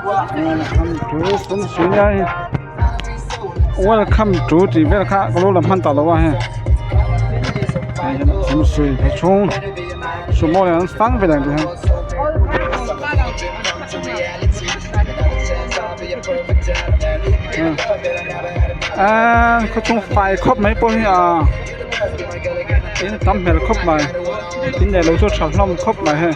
Welcome to sumsui nia hei welcome to tih vel kha ka lo la hman ta lo a hei hei hian sumsui khaw chhung sumo leh an fang vel ang tih hian. Aaa khaw chhung fai khawp mai pawh hi aa in tam hmel khawp mai in leh lo chu tha hlawm khawp mai hei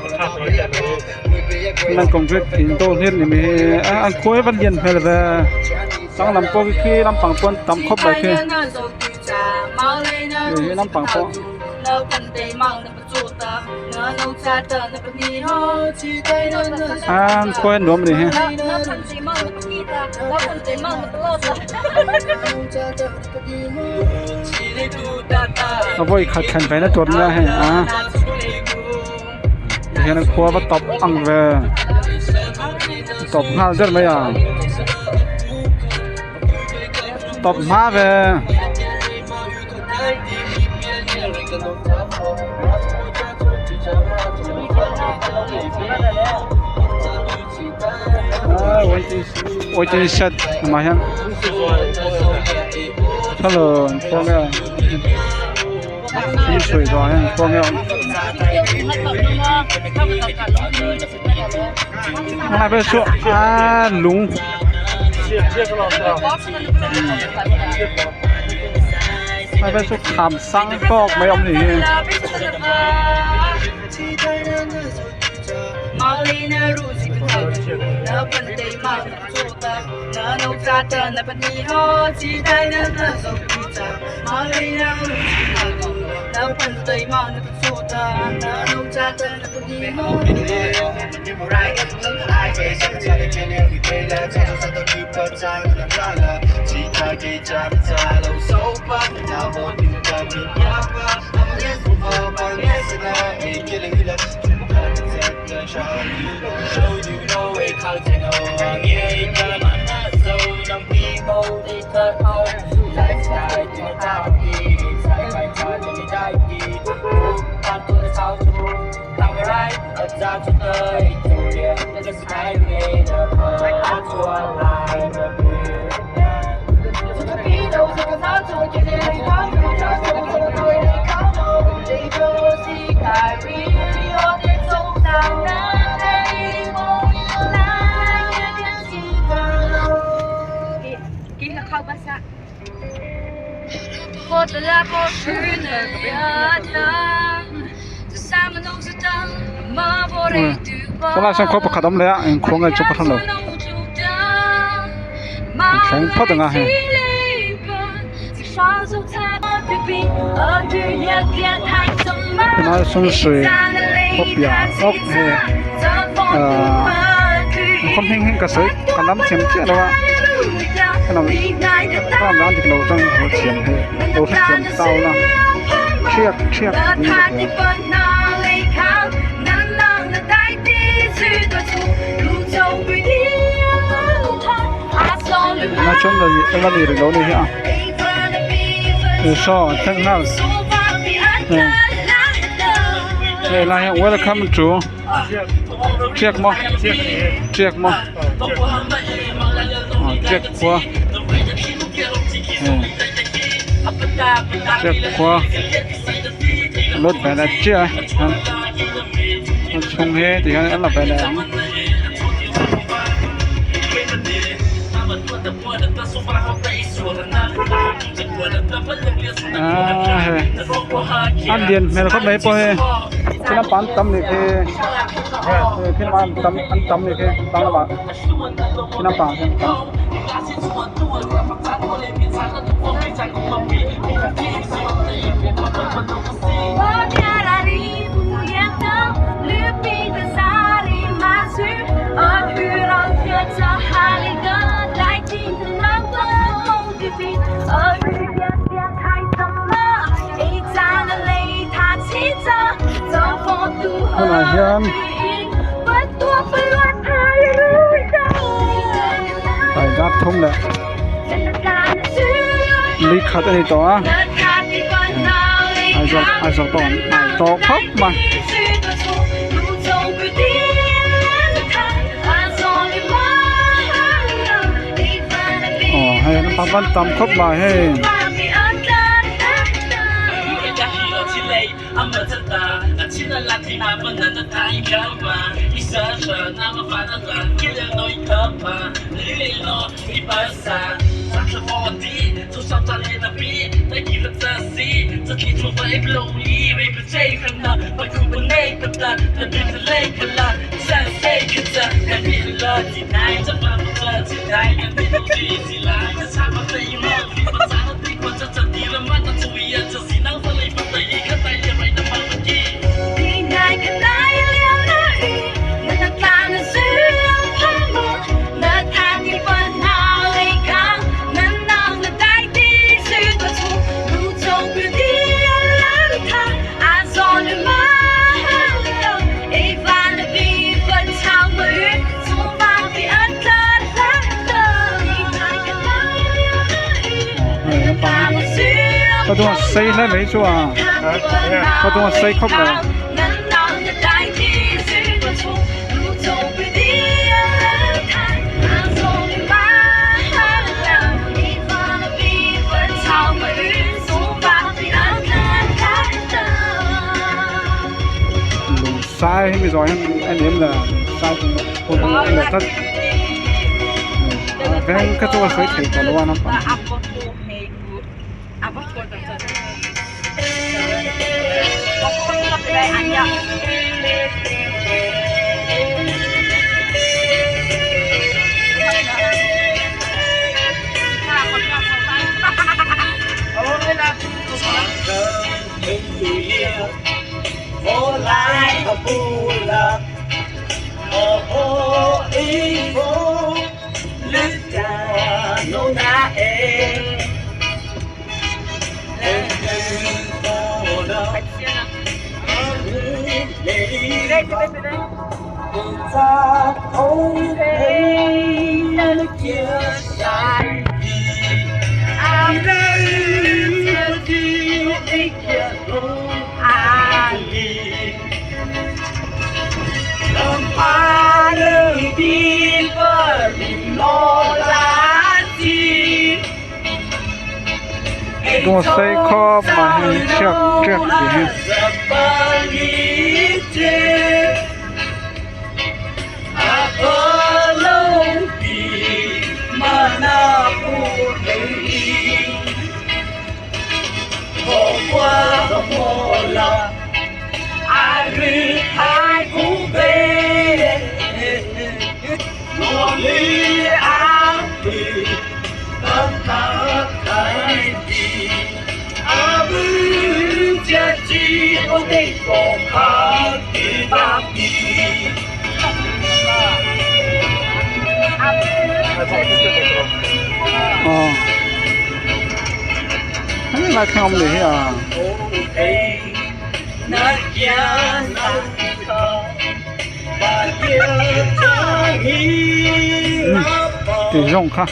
nan concrete in dawr hlir ni mai hi a an khuai va lian hmel ve chang lam pawh khi khi lampang pawh an tam khawp mai khi hei hi lampang pawh. An khuai nuam a ni hi. A vawi khat thlen ve na tur nia hei a tihian an khua va tawp ang ve tawp nghal der mai a tawp hma ve. Waiting shed awmah hian hello an khuang nge thil sawi zawh ah hian an khuang nge a vel chu aa lung. A vel chu kham sang tawk mai a awm ni hi. Tunah sawn khaw pakhat a awm leh a engkhaw nge chu ka hrelo an thleng phawt ang a hei. Tunah sawn sawi khaw piah lawk hei ahh khaw hming hi ka sawi ka lam thiam chiah lo a ka lam dan dik lo chuan lo thiam hei lo hrethiam tau la thiak thiak niin ka hria. Tunah chuan la ni rih lo a ni hi a saw an thleng nghal hei lai hian welcome to Tiak maw tiak maw aw tiak khua tiak khua lut ve leh chiah a a chhung hi ti hian an la ve leh ang. Aaa hei a lian hmel khawp mai pawh hei thil a pan tam nih khi hei thil an tam an tam nih khi tang lamah thil a pan hi an tam. Hmunah hian tlai dar thum leh li khat a ni tawh a Aizawl Aizawl pawh an hnai tawh khawp mai. an tam khawp mai hei. Ka duh a sei hle mai chu a ka duh a sei khawp mai. Lung sai hemi zawh hian en em le sai chu hun a la tlat veng kha chu a sawi thei tawh lo a naupang Dawr sei khawp mai hei thiak tiak tih hi. Aw helai thleng awm leh hi a. Tih zawng kha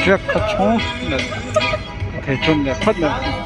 riak kha chhung leh thei chhun leh phawt leh.